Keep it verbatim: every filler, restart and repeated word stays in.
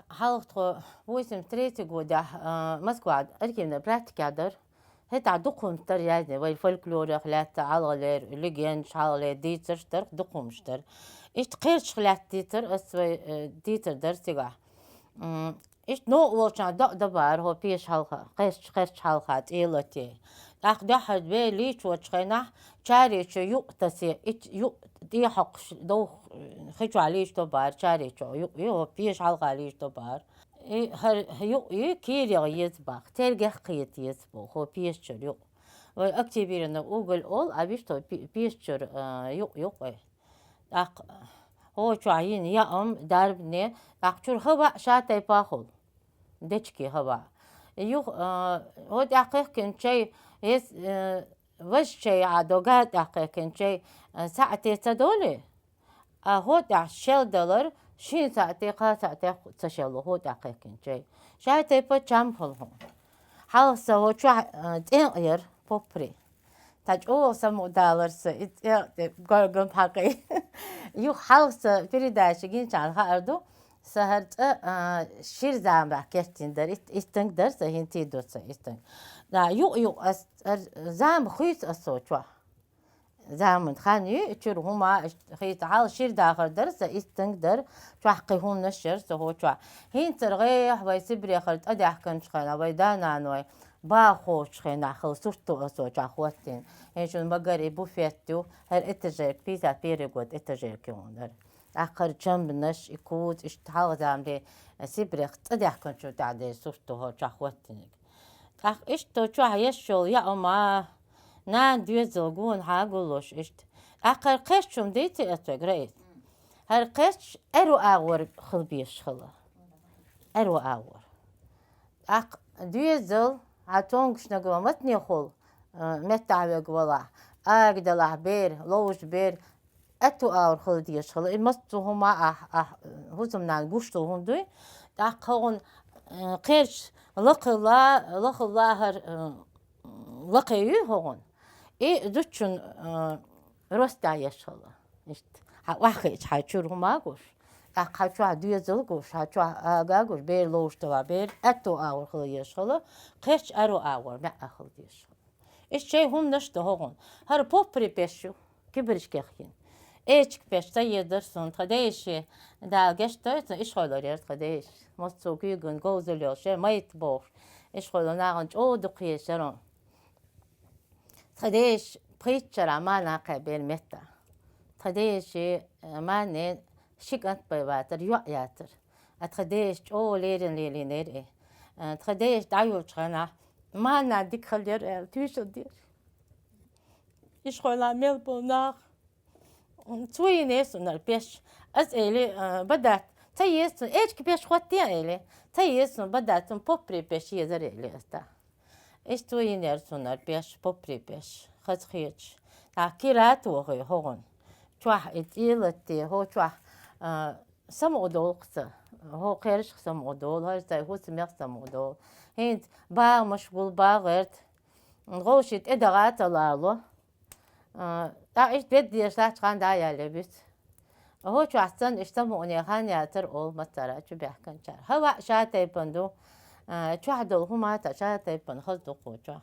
Хьалха тхо восемьдесят третий годехь, а, Москва архивный практике дара. ХӀетахь дукхахумаш дара яздина, вай фольклорех лаьцна хьалхалера, легендаш хьалхалера дийцарш дара, дукхахумаш дара. Иштта кхерчах лаьцна дийцар, ас вай, э, дийцар дара цигахь. М, иштта новкъа волчарна доӀа дан бахара хӀо пеша хьалха, кхерч-, кхерч хьалха, цӀе латий. ТӀаккха дуьххьара бер лийча волчу хенахь, чарийчу юкъ тасий, ит юкъ тӀехьокхуш довх, хи чохь лийча до бахара, чарийчу юкъ ю, хӀо пеша хьалха лийча до бахара. И хӀара юкъ ю, кийрах еза боху, тергех кхета еза боху, хӀо пешачуьра юкъ. Вай Октябрина уголь олу, а вуьш тхо пе-, пешачуьра, а, юкъ ю кхуьй. ТӀаккха хӀо чохь йина яам, дарбане, тӀаккха чуьра хӀаваъ ша тайпа хуьлу. Дечки хӀаваъ. Юха, а, хӀо тӀехь кхехкина чай, эс, э, важа чай Ӏа догара тӀехь кхехкина чай, а, саьӀате ца долий? А хӀо тӀехь шел далар, шина саьӀате, кхаа саьӀате ца шелло хӀо тӀехь кхехкина чай. Ша тайпа чам хуьлу хьуна. Хьалха сан хӀо чохь, а, тӀенкъа яра, попри. Та чӀогӀа самукъадалар сан, и тӀе, тӀе горгам хьакхий. Юха хьалха сан передача гинчарна хаар ду, сан хӀара цӀа, а, шира заманахь кечдина дара, ит-, иттанг дара сан, хӀинца а ду сан иттанг. Да, юкъ-юкъ ас, ар-, зама хуьйцу ас хӀо чохь. Заман хан ю, и чуьра хӀума, аш хийца хьал шира дахар дара сан, иттанг дара, чохь кхин хӀуманаш яра сан хӀо чохь. ХӀинцара гӀехь вай Сибрехара тӀадаьхкинчу хенахь, вай да-наной баха кхочучу хенахь хила сурт ду ас хӀо чохь хӀоттийна. ХӀинца шуна магар и буфет ю, хӀара этажерка, пятьдесят первый год этажерка ю хӀуна дара. ТӀаккха хӀара чамбанаш, и куца, иштта хьалха заманахь Сибрех тӀадаьхкинчу тӀехь дерг сурт ду хӀо чохь хӀоттийнарг. ТӀаккха иштта чохь еш йолу яа ма, нана доьзал гонахьа гуллуш иштта. ТӀаккха хӀара кхерч хӀума дийци ас вайга, Раиса? ХӀара кхерч аьрру агӀор хила безаш хила. Аьрру агӀор. ТӀаккха доьзал, хьан цомгушнаг ван матане хуьлу, а, меттахь верг валахь, ага далахь бер, ловзуш бер, аьтту агӀор хила дезаш хила. И массо а хӀума ахь, ахь, хӀусамнана гуш долу хӀума дуй. ТӀаккха хӀогӀун, э, кхерч лакхилла, лакхилла хӀара, э, лакхе ю хӀогӀун. И зудчун, э, ростехь еш хила. Иштта. Хьан охьахиъча хьан чуьра хӀума гуш. ТӀаккха хьан чохь доьзал гуш, хьан чохь ага гуш, бер ловзуш дала бер, аьтту агӀор хила еш хила, кхерч аьрру агӀор маьӀӀа хила дезаш хила. Иштта шайн хӀуманаш ду хӀогӀун. ХӀара попри пеш ю, кибарш кехйина. Эчиг пеш ца езара суна тхан дайша, Дала гечдойла цунна, ишхойла яра тхан дайша. Массо а куьйган говзалла йолуш яра, майта бохуш. Ишхойла нахана чӀогӀа дукха езаш яра. Тхан дайша пхийтта шарахь мана кхаьбира метта. Тхан дайша, э, мане ши кӀант бен вацара, йоӀ яцара. А тхан дайша чӀогӀа леррина лелийнера и. Э, тхан дайша дӀайолчу хенахь, мана дика хила яра аьлла, туьйсур дера. Ишхойла мел болу нах, м, цо йинера сунара пеш. Ас эли, э, бадац, ца еза цунна, эчиг пеш хӀоттийна эли, ца еза цунна, бадац, цунна попри пеш езара эли ас та. Иштта цо йинера сунара пеш, попри пеш, хаза хеташ. Тхьа кира а тохий хӀогӀун. Чохь и цӀе латте, хӀо чохь, а, самукъадолу-кх сан. ХӀо кхерчах самукъадолу, хӀара сайн хӀусамех самукъадолу. ХӀинца багӀамаш гул багӀерта, гӀовши тӀедагӀа а ца лало. А, тӀаккха иштта беддеш лаьтташ хан да а яьлле буьту. ХӀо чохь санна иштта самукъане хан яцара олу массара а чу баьхкинчара. ХӀаваъ ша тайпана ду, а, чохь долу хӀума а ша тайпана хаза ду кху чохь.